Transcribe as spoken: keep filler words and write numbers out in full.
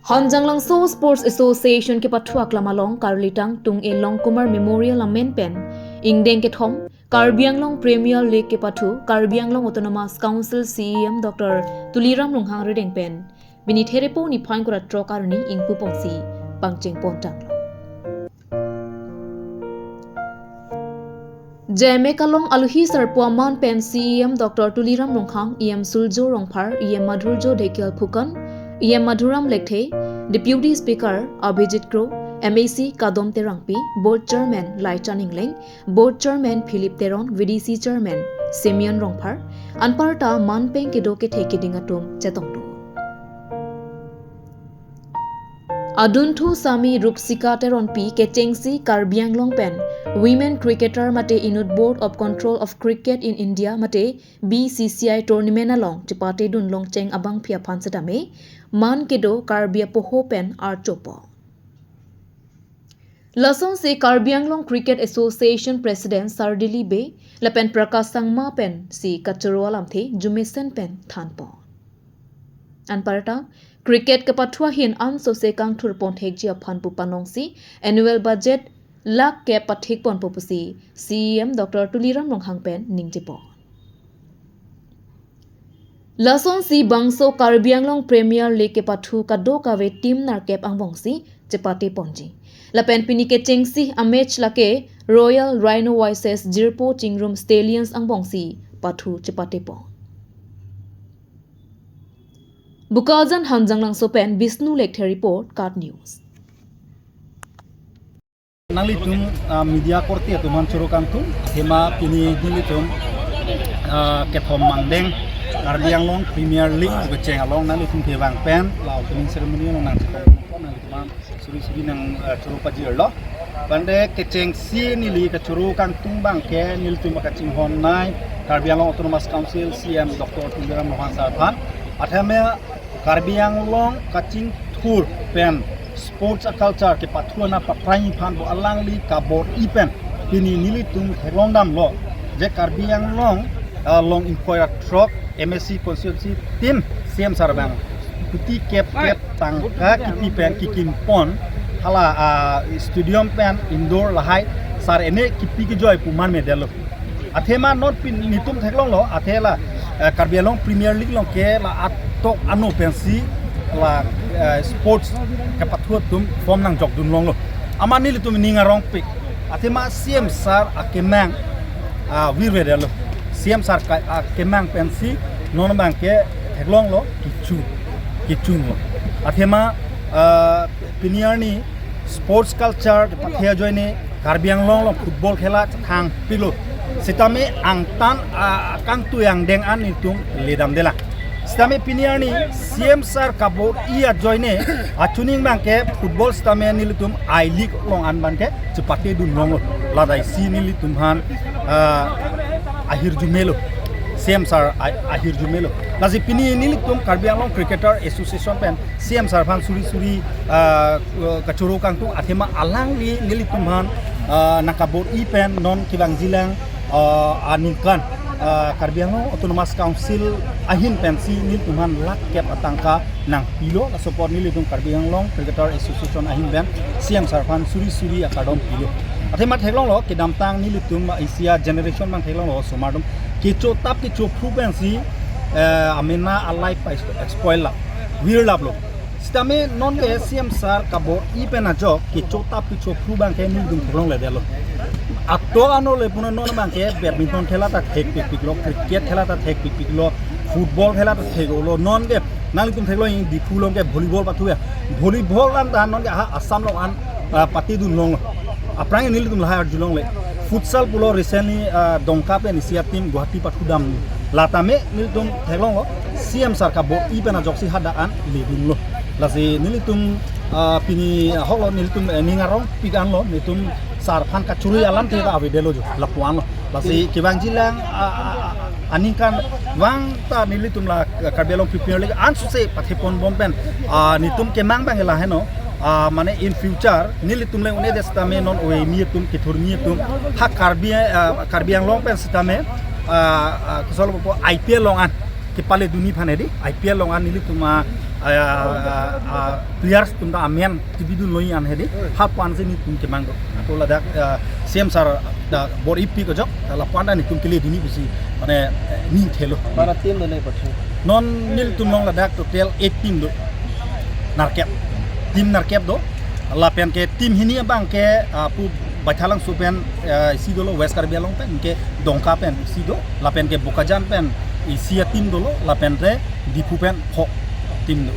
Hanjanglangso Sports Association kepathu aklam along Karlitang Tung-e Longkumar Memorial amen pen ingdeng kethom Karbi Anglong Premier League kepathu Karbi Anglong Autonomous Council C E M Doctor Tuliram Ronghang rideng pen pini Therepo niphai ingkoi ra throk arni ingpuponsi pangcheng pontanglo. J M A Kalong aluhi sarpo aman pen C E M Doctor Tuliram Ronghang, E M Suljo Rongphar, E M Madhurjo Dhekial Phukan, E M Madhuram Lekthe, Deputy Speaker Abhijit Kro, M A C Kadom Terangpi, Board Chairman Laichan Engleng, Board Chairman Philip Teron, V D C Chairman Simeon Rongphar, anparta man pen kedo kethe keding atum chetongdun. Adunthu Sami Rupsika Teronpi kechengsi Karbi Anglong pen Women Cricketer mate inut Board of Control of Cricket in India mate B C C I tournament along chepatedun longcheng abangphi aphan setame man kedo Karbi apoho pen archopo. Lasonsi Karbi Anglong Cricket Association President Sardili Bey lapen Prakash Sangma pensi kachoro alamthe jumesen pen thanpo. Anparta, cricket kepathu ahin ansose kangthurpon thekji aphan pu panongsi annual budget lakh kep pathikponpo pusi C E M Doctor Tuliram Ronghang pen ningjepo. Lasonsi bangso Karbi Anglong Premier League kepathu kadokave team nerkep angbongsi chepateponji. Lapen pini kechengsi amatch lake Royal Rhino versus Jirpo Chingrum Stallions angbongsi pathu chepatepon. Bokajan Hanjanglangso pen Bishnu Lekthe report, KAT News. Nanglitum, ah, media korte atum aphan choro kangtung, athema pini nelitum, ah, kethom angdeng Karbi Anglong Premier League kecheng along nanglitum kevang pen la opening ceremony along nangchetong nanglitum aphan suri suri nang, ah, choro pajirlo. Bangde kechengsi neli kachoro kangtung abangke nelitum kachinghon nai Karbi Anglong Autonomous Council C E M Doctor Tuliram Ronghang sir aphan. Athema Karbi Anglong kachingthur pen sports culture kepathu ana paprai aphan pu alangli kabor-i pen pini nelitum theklongdamlo je Karbi Anglong, ah, along ingkoi ra throk M A C constituency team C E M sir abang kuti kep kep tangka kipi pen kikimpon hala, ah, stadium pen indoor lahai sar ene kipi kejoi pu man medetlo. Athema non pini nelitum theklonglo, athe la, eh, Karbi Anglong Premier League along ke la atok ano pensi la, eh, sports kepathu atum form nangjokdun longlo. Amat nelitum ning arongpik. Athema C E M sir akemang, ah, virvedetlo. C E M sir ka, akemang pensi non abangke theklonglo, kecho, kechunglo. Athema, ah, pini arni sports culture kepathe ajoine Karbi Anglong along football khela thangpilo. Sitame angtan, ah, kangtui angdeng an nelitum ledamdelang. Sitame pini arni C E M sir kabor-i ajoine achuning abangke football sitame nelitum I-League along an abangke chepatedun longlo. Ladaisi nelitum aphan, ah, ahirjume lo. C E M sir a-, ahirjume lo. Lasi pini nelitum Karbi Anglong Cricketer Association pen C E M sir aphan suri suri, ah, kachoro kangtung athema alangli nelitum aphan, ah, nangkabor-i pen non kevangjilang, ah, aningkan, ah, Karbi Anglong Autonomous Council ahin pensi nelitum aphan lakh kep atangka nangpilo, laso apot nelitum Karbi Anglong Cricketer Association ahin pen C E M sir aphan suri suri akardom pilo. Athema theklonglo kedamtang nelitum isi a-generation abang theklonglo osomar atum kecho tap kecho phru pensi, eh, amena a-life spoil lap, virlaplo. Sitame nonke C E M sir kabor-i pen ajok kecho tap kecho phru abangke nelitum theklongledetlo. Atok ano le punon non abangke badminton khela ta thekpikpiklo, cricket khela ta thekpikpiklo, football khela ta thek-olo. Nonke nanglitum theklong Diphu along ke volleyball pathu ya. Volleyball an ta nonke aha Assam along an, ah, patedun longlo. Aphrang nelitum lahai arjulongle. Futsal pulo recently, ah, Dongka pen isi a-team Guwahati pathudam. Latame nelitum theklonglo C E M sir kabor-i pen ajoksi hadak an ledunlo. Lasi nelitum, ah, pini ahoklo nelitum, eh, ning arongpik anlo nelitum sir aphan kachoro alamthe ta avedetlo jo lapu-anlo. Lasi kevangjilang, ah, ah, ah, aningkan vang ta nelitum la, eh, Karbi Anglong Premier League ansose patheponbom pen, ah, nelitum kemang abang laheno, ah, mane in future nelitum le un-edet sitame non ove mi atum kethur mi atum ha Karbi, ah, Karbi Anglong pen sitame, ah, ah, kosol po I P L along an kepale dunji aphan hedi, I P L along an nelitum a, a, a, a, players atum ta amen chibidun longji an hedi, ha pu-an si nelitum kemang do. To ladak, ah, C M sir ta bor-i pi kejok, ta lapu-an ta nelitum kele dunji pusi, mane, eh, ning thelo. Para team do ne pathu. Non nelitum along ladak total eight team do. Nerkep. Team nerkep do. Lapen ke team hini abang ke, ah, pu Baithalangso pen, ah, isi dolo, West Karbi Anglong pen ke Dongka pen isi do. Lapen ke Bokajan pen isi a-team dolo. Lapen ke Diphu pen pho team do.